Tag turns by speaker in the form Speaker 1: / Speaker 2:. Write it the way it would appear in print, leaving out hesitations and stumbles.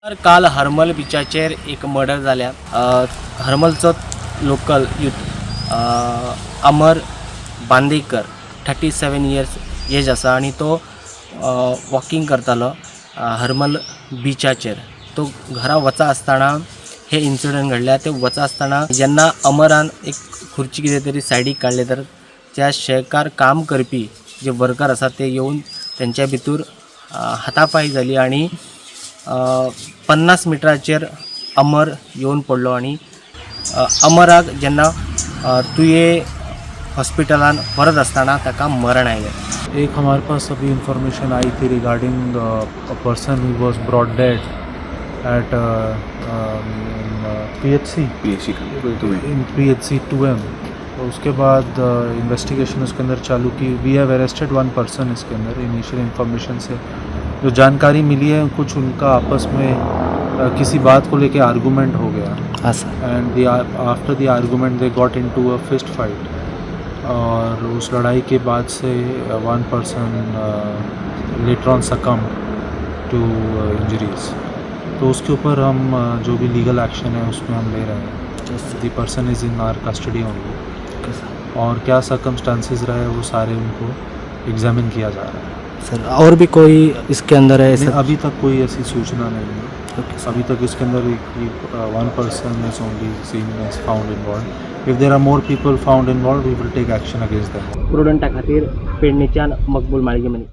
Speaker 1: तर काल हरमल बिचाचेर एक मर्डर जाल्या. हरमलचो local youth Amar Bandekar 37 years age आसा आनी तो वॉकींग करतालो हरमल बिचाचेर. तो घरा वचा आसतना हे इन्सिडंट घडल्या. ते वचा आसतना जेन्ना अमरान एक खुर्ची कितें तरी सायडीक काडले तर त्या शेकार काम करपी जे वर्कर आसा ते येवन तेंच्या भितूर हातापाय जाली आनी 50 मिटराचेर अमर येवन पडलो आनी अमराक जेन्ना तुये हॉस्पिटलान व्हरत आसतना ताका मरण आयलें.
Speaker 2: एक हमारे पास अभी इंफॉर्मेशन आई थी regarding a person who was brought dead at PHC.
Speaker 3: PHC
Speaker 2: in PHC 2M. तो उसके बाद इन्वेस्टिगेशन उसके अंदर चालू की. we have arrested one person. इसके अंदर इनिशियल इंफॉर्मेशन से जो जानकारी मिली है, कुछ उनका आपस में किसी बात को लेके आर्गूमेंट हो गया
Speaker 1: हां sir.
Speaker 2: and the after the argument they got into a fist fight और उस लड़ाई के बाद से one person later on succumb to injuries. तो उसके ऊपर हम जो भी लीगल एक्शन है, उसमें हम ले रहे हैं. the person is in our custody only और क्या सर्कमस्टांसेस रहे, वो सारे उनको एग्जामिन किया जा रहा है.
Speaker 1: सर, और भी कोई इसके अंदर है?
Speaker 2: नहीं, अभी तक कोई ऐसी सूचना नहीं है. अभी तक इसके अंदर one person is only seen as found involved. if there are more people found involved, we will take action against them.
Speaker 1: प्रुडंटा खातीर पेडणेच्यान मकबूल माळगेमनी.